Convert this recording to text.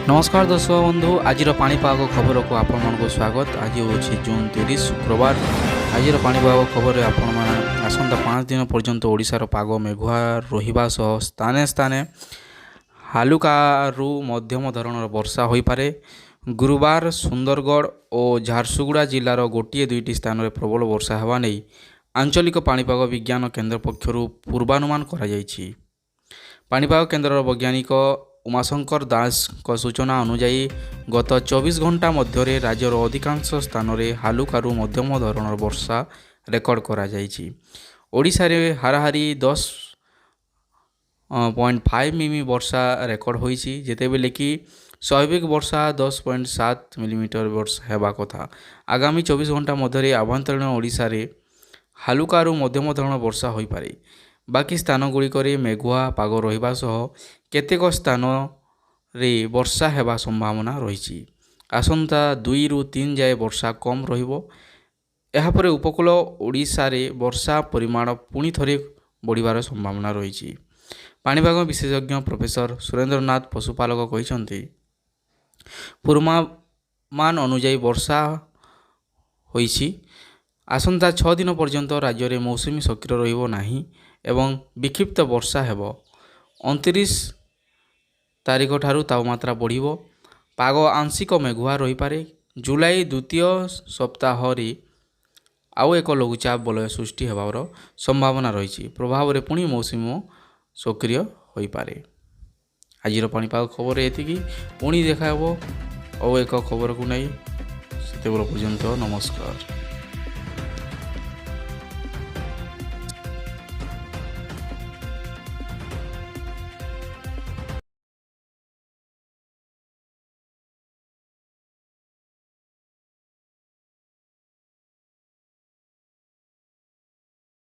ନମସ୍କାର ଦର୍ଶକ ବନ୍ଧୁ, ଆଜିର ପାଣିପାଗ ଖବରକୁ ଆପଣମାନଙ୍କୁ ସ୍ୱାଗତ। ଆଜି ହେଉଛି ଜୁନ୍ 30, ଶୁକ୍ରବାର। ଆଜିର ପାଣିପାଗ ଖବରରେ ଆପଣମାନେ ଆସନ୍ତା 5 ଦିନ ପର୍ଯ୍ୟନ୍ତ ଓଡ଼ିଶାର ପାଗ ମେଘୁଆ ରହିବା ସହ ସ୍ଥାନେ ସ୍ଥାନେ ହାଲୁକାରୁ ମଧ୍ୟମ ଧରଣର ବର୍ଷା ହୋଇପାରେ। ଗୁରୁବାର ସୁନ୍ଦରଗଡ଼ ଓ ଝାରସୁଗୁଡ଼ା ଜିଲ୍ଲାର ଗୋଟିଏ ଦୁଇଟି ସ୍ଥାନରେ ପ୍ରବଳ ବର୍ଷା ହେବା ନେଇ ଆଞ୍ଚଳିକ ପାଣିପାଗ ବିଜ୍ଞାନ କେନ୍ଦ୍ର ପକ୍ଷରୁ ପୂର୍ବାନୁମାନ କରାଯାଇଛି। ପାଣିପାଗ କେନ୍ଦ୍ରର ବୈଜ୍ଞାନିକ ଉମାଶଙ୍କର ଦାସଙ୍କ ସୂଚନା ଅନୁଯାୟୀ, ଗତ 24 ଘଣ୍ଟା ମଧ୍ୟରେ ରାଜ୍ୟର ଅଧିକାଂଶ ସ୍ଥାନରେ ହାଲୁକାରୁ ମଧ୍ୟମ ଧରଣର ବର୍ଷା ରେକର୍ଡ଼ କରାଯାଇଛି। ଓଡ଼ିଶାରେ ହାରାହାରି 10.5 ମିମି ବର୍ଷା ରେକର୍ଡ଼ ହୋଇଛି, ଯେତେବେଳେ କି ସ୍ୱାଭାବିକ ବର୍ଷା 10.7 ମିଲିମିଟର ବର୍ଷା ହେବା କଥା। ଆଗାମୀ 24 ଘଣ୍ଟା ମଧ୍ୟରେ ଆଭ୍ୟନ୍ତରୀଣ ଓଡ଼ିଶାରେ ହାଲୁକାରୁ ମଧ୍ୟମ ଧରଣର ବର୍ଷା ହୋଇପାରେ। ବାକି ସ୍ଥାନଗୁଡ଼ିକରେ ମେଘୁଆ ପାଗ ରହିବା ସହ କେତେକ ସ୍ଥାନରେ ବର୍ଷା ହେବା ସମ୍ଭାବନା ରହିଛି। ଆସନ୍ତା 2ରୁ 3 ଯାଏ ବର୍ଷା କମ୍ ରହିବ। ଏହାପରେ ଉପକୂଳ ଓଡ଼ିଶାରେ ବର୍ଷା ପରିମାଣ ପୁଣି ଥରେ ବଢ଼ିବାର ସମ୍ଭାବନା ରହିଛି। ପାଣିପାଗ ବିଶେଷଜ୍ଞ ପ୍ରଫେସର ସୁରେନ୍ଦ୍ରନାଥ ପଶୁପାଳକ କହିଛନ୍ତି, ପୂର୍ବାନୁମାନ ଅନୁଯାୟୀ ବର୍ଷା ହୋଇଛି। ଆସନ୍ତା 6 ଦିନ ପର୍ଯ୍ୟନ୍ତ ରାଜ୍ୟରେ ମୌସୁମୀ ସକ୍ରିୟ ରହିବ ନାହିଁ ଏବଂ ବିକ୍ଷିପ୍ତ ବର୍ଷା ହେବ। 29 ତାରିଖ ଠାରୁ ତାପମାତ୍ରା ବଢ଼ିବ। ପାଗ ଆଂଶିକ ମେଘୁଆ ରହିପାରେ। ଜୁଲାଇ ଦ୍ୱିତୀୟ ସପ୍ତାହରେ ଆଉ ଏକ ଲଘୁଚାପ ବଳୟ ସୃଷ୍ଟି ହେବାର ସମ୍ଭାବନା ରହିଛି। ପ୍ରଭାବରେ ପୁଣି ମୌସୁମୀ ସକ୍ରିୟ ହୋଇପାରେ। ଆଜିର ପାଣିପାଗ ଖବର ଏତିକି। ପୁଣି ଦେଖା ହେବ ଆଉ ଏକ ଖବରକୁ ନେଇ। ସେତେବେଳେ ପର୍ଯ୍ୟନ୍ତ ନମସ୍କାର।